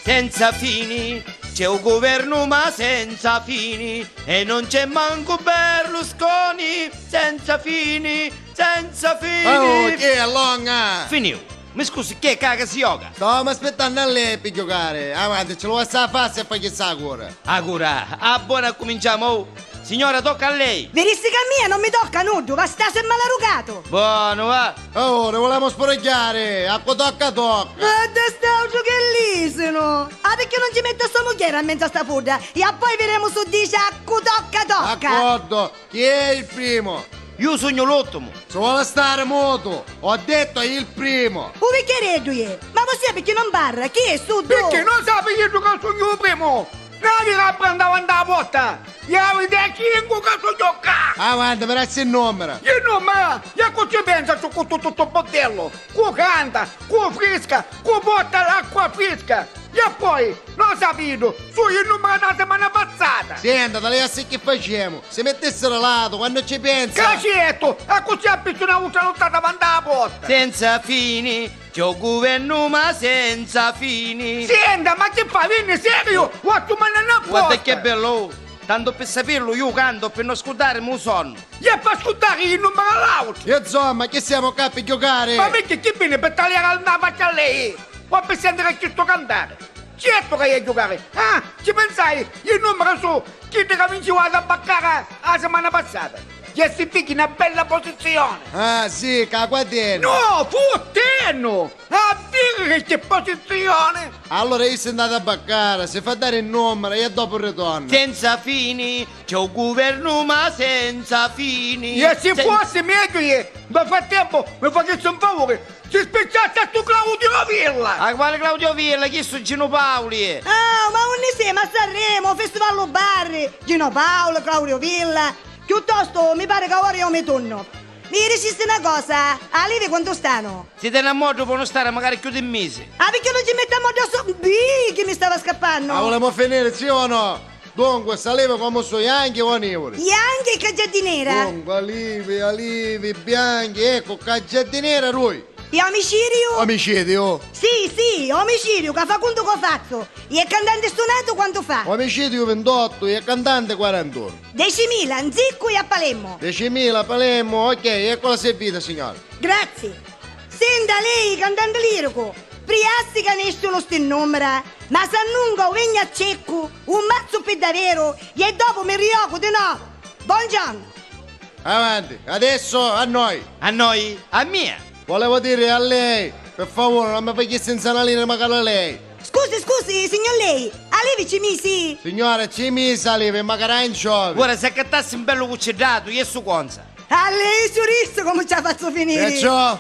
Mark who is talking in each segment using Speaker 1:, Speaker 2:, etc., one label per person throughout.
Speaker 1: Senza fini, c'è un governo ma senza fini e non c'è manco Berlusconi, senza fini, senza fini.
Speaker 2: Oh, chi è longa?
Speaker 1: Finiu. Mi scusi, chi è che si gioca?
Speaker 2: Stavamo aspettando a lei per giocare. Avanti, ce lo vuoi a fare se fai chissà cura.
Speaker 1: Agora, a buona cominciamo. oh. Signora, tocca a lei.
Speaker 3: Veristi che a mia non mi tocca nudo, ma sta se malarugato.
Speaker 1: Buono, va.
Speaker 2: Oh, ne volevamo sporcare. Acqua tocca tocca.
Speaker 3: Guarda sta che lisino. Ah, perché non ci metto sta moglie a mezzo a sta furda? E poi vedremo su dice a cu tocca tocca.
Speaker 2: D'accordo. Chi è il primo?
Speaker 1: Io sogno l'ottimo.
Speaker 2: Se vuole stare muto, ho detto il primo.
Speaker 3: Un vecchieretto è. Ma possibile perché non barra? Chi è su
Speaker 4: Perché non sa perché tu che sogno il primo? Navi che prende davanti alla porta! E avete cinque che sogno qua!
Speaker 2: Avanti, per essere il numero.
Speaker 4: Il numero, e chi ci pensa su tutto tutto bordello? Chi canta, chi fresca, chi porta l'acqua fresca! E poi, non sapete, su il numero della settimana passata!
Speaker 2: Senta, da lei a che facciamo? Se mettessero lato, quando ci pensa.
Speaker 4: Che certo, e così ha visto una volta lottata davanti alla porta!
Speaker 1: Senza fini, c'è un governo ma senza fini.
Speaker 4: Senta, ma che fa? Vieni serio? O tu me ne
Speaker 1: Guarda che bello. oh. Tanto per saperlo io canto per non scordarmi un sonno.
Speaker 4: E per ascoltare il numero all'altro!
Speaker 2: Insomma, che siamo qua per giocare?
Speaker 4: Ma perché chi viene per tagliare la faccia a lei? O per sentire chi sto cantare? Certo che è giocare! Ah, ci pensai? Il numero su chi ti vinceva da baccare la settimana passata! Che si picchi una bella posizione!
Speaker 2: Ah, sì, caguateno.
Speaker 4: No, futteno! A dire che posizione!
Speaker 2: Allora io sono andato a baccare, si fa dare il numero e dopo ritorno.
Speaker 1: Senza fini, c'è un governo ma senza fini.
Speaker 4: E se
Speaker 1: Sen-
Speaker 4: fosse meglio, io, nel frattempo mi facessi un favore, si spicciasse a tu Claudio Villa!
Speaker 1: A quale Claudio Villa? Chi sono Gino Paoli?
Speaker 3: Ah, ma ogni sera a Sanremo, Festival Barri, Gino Paolo, Claudio Villa. Piuttosto mi pare che ora io mi torno. Mi resiste una cosa, a Livi quanto stanno?
Speaker 1: Si tiene a modo può non stare magari chiude un mese.
Speaker 3: Ah, perché non ci mettiamo addosso? Bih, che mi stava scappando.
Speaker 2: Ma volevamo finire, sì o no? Dunque, saliva come su anche o nivoli?
Speaker 3: Bianchi e caggiardinera.
Speaker 2: Dunque, alivi, alivi, bianchi, ecco, caggiardiniera lui.
Speaker 3: E omicidio?
Speaker 2: Omicidio.
Speaker 3: Sì, sì, omicidio, che fa conto che ho fatto. E il cantante stonato quanto fa?
Speaker 2: Omicidio 28 e cantante 41.
Speaker 3: 10.000, in Zicco e a Palermo.
Speaker 2: 10.000, Palermo, ok, ecco la servita, signore.
Speaker 3: Grazie. Senta lei, cantante lirico, priassi che nessuno sta in numero, ma se non venga a cecco, un mazzo per davvero, e dopo mi rioco di nuovo. Buongiorno.
Speaker 2: Avanti, adesso a noi.
Speaker 1: A noi? A mia?
Speaker 2: Volevo dire a lei, per favore, non mi fai senza una linea magari a lei.
Speaker 3: Scusi, scusi, signor lei, a lei ci misi?
Speaker 2: Signora, ci mi saliva e magari in giovi.
Speaker 1: Ora se accattassi un bello cuccidato, io su conza.
Speaker 3: A lei sorriso come ci ha fatto finire.
Speaker 2: Perciò,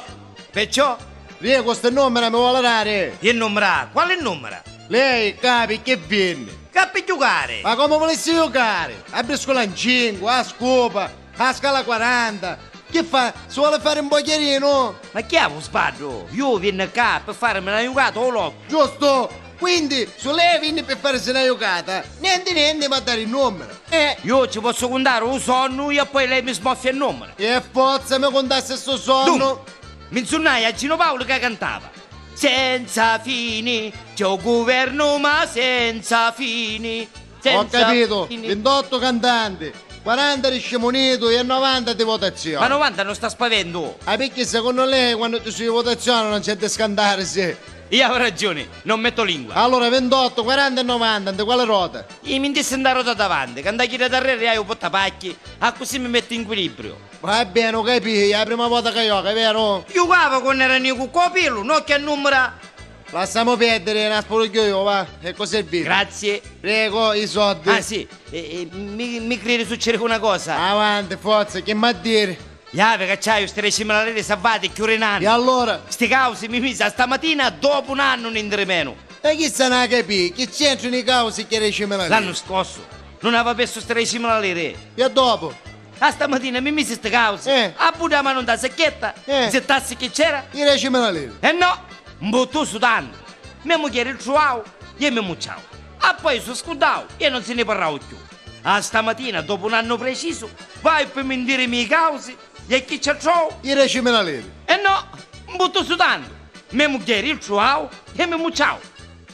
Speaker 1: Perciò,
Speaker 2: lei questo numero mi vuole dare.
Speaker 1: il numero, quale numero?
Speaker 2: Lei capi che viene.
Speaker 1: Capi giocare.
Speaker 2: Ma come volessi giocare? A briscola in 5, a scopa, a scala 40. Che fa? Si vuole fare un bocchierino?
Speaker 1: Ma chi ha un sbaglio? Io vengo qua per farmi una giocata o l'otto.
Speaker 2: Giusto? Quindi, se lei viene per farsi una giocata, niente niente ma dare il numero. Eh,
Speaker 1: Io ci posso contare un sonno e poi lei mi smoffia il numero.
Speaker 2: e forza mi contasse sto sonno.
Speaker 1: Dunque, mi insonnai a Gino Paolo che cantava. Senza fini, c'è un governo ma senza fini. Senza
Speaker 2: Ho capito,
Speaker 1: fini.
Speaker 2: 28 cantanti, 40 di scemonito e 90 di votazione.
Speaker 1: Ma 90 non sta spavendo.
Speaker 2: Ah, perché secondo lei quando ci sono votazioni non c'è da scandarsi?
Speaker 1: Io ho ragione, non metto lingua.
Speaker 2: Allora 28, 40 e 90, di quale ruota?
Speaker 1: Io mi disse andare ruota davanti, che andai chi da arredo hai un po' tapacchi, a così mi metto in equilibrio.
Speaker 2: Va bene, ho capito, è la prima volta che gioco, è vero?
Speaker 1: Giocavo con era Nico Copillo, non che numero.
Speaker 2: Lasciamo perdere, una sporchio io, va, e cos'è il video?
Speaker 1: Grazie.
Speaker 2: Prego, i soldi.
Speaker 1: Ah sì, mi crede succede una cosa.
Speaker 2: Avanti, forza, che mi dire?
Speaker 1: Iave che c'hai, ste 10.000 lire salvate, chiure un anno.
Speaker 2: E allora?
Speaker 1: Sti causi mi mise stamattina dopo un anno non indre meno.
Speaker 2: E chi se ne capì? Chi c'entrano i causi che 10.000 lire?
Speaker 1: L'anno scorso non aveva perso ste 10.000 lire.
Speaker 2: E dopo?
Speaker 1: A stamattina mi mise ste cause. A buttare la mano da sacchetta. Se tassi che c'era.
Speaker 2: I 10.000 lire.
Speaker 1: E no, un botto su tanto. Mia moglie il trovò e mi mucciò. A poi si scudò e non se ne parlava più. A stamattina, dopo un anno preciso, vai per mentire i miei causi e chi c'è trovo?
Speaker 2: I 10.000 lire.
Speaker 1: E no, un botto su tanto. Mia moglie il trovò e mi mucciò.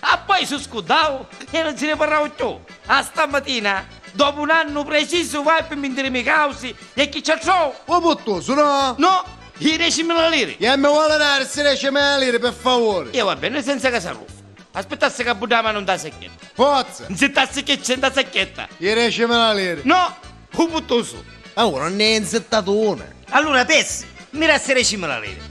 Speaker 1: Appoi su scurdau e non si ne parrau cchiù. A stamattina, dopu un annu precisu, vai pi mintirimi i causi e chi ci attrovu?
Speaker 2: U puttusu, no?
Speaker 1: No, i 10,000 liri.
Speaker 2: E mi vuole dare sti 10,000 liri, per favore?
Speaker 1: E va bene, senza che s'arruffa. Aspettassi che buttava mano nta sacchetta.
Speaker 2: Forza!
Speaker 1: Nzittassi che c'è nta sacchetta.
Speaker 2: I 10,000 liri.
Speaker 1: No, u puttusu.
Speaker 2: Ah, non è inzettato una.
Speaker 1: Allora, pessi, mi rassi 10,000 liri.